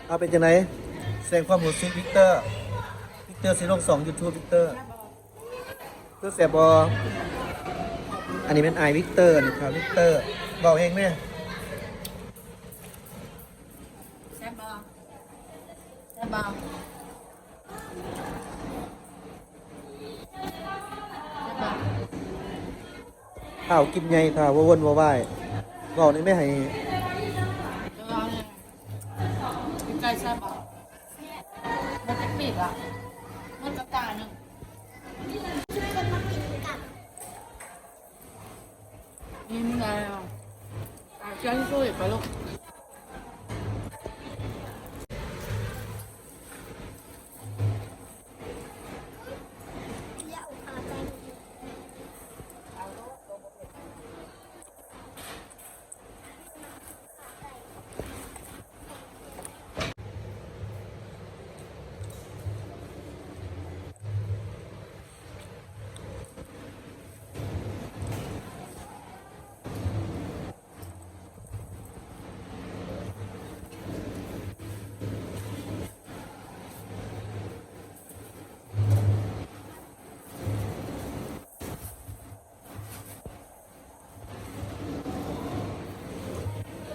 ເອົາ ເປັນຈັ່ງໃດ? ສະແດງຄວາມຮູ້ສຶກ ວິກເຕີ. ວິກເຕີຊິລົງຊ່ອງຢູທູບ ວິກເຕີ. ຄືແຊບບໍ່? ອັນນີ້ແມ່ນອ້າຍວິກເຕີ ອັນນີ້ທ້າວວິກເຕີ. ເວົ້າເອງແມ່. ແຊບບໍ່? ແຊບບໍ່? ແຊບບໍ່? ທ້າວກິນໃຫຍ່ ທ້າວບໍ່ວົນບໍ່ວາຍ. ເວົ້າໄດ້ແມ່ໃຫ້. ເອີ ກິນໄກ່ແຊບບໍ່? ມັນຈັກປີກອະ? ມັນກະກາໜຶ່ງ. ກິນໄດ້ອະ? ເອົາ ເອົາ ເອົາ ເອົາ ເອົາ.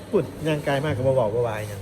ພຸ້ນ ຍ່າງກາຍມາກໍບໍ່ເວົ້າບໍ່ວ່າຫຍັງ.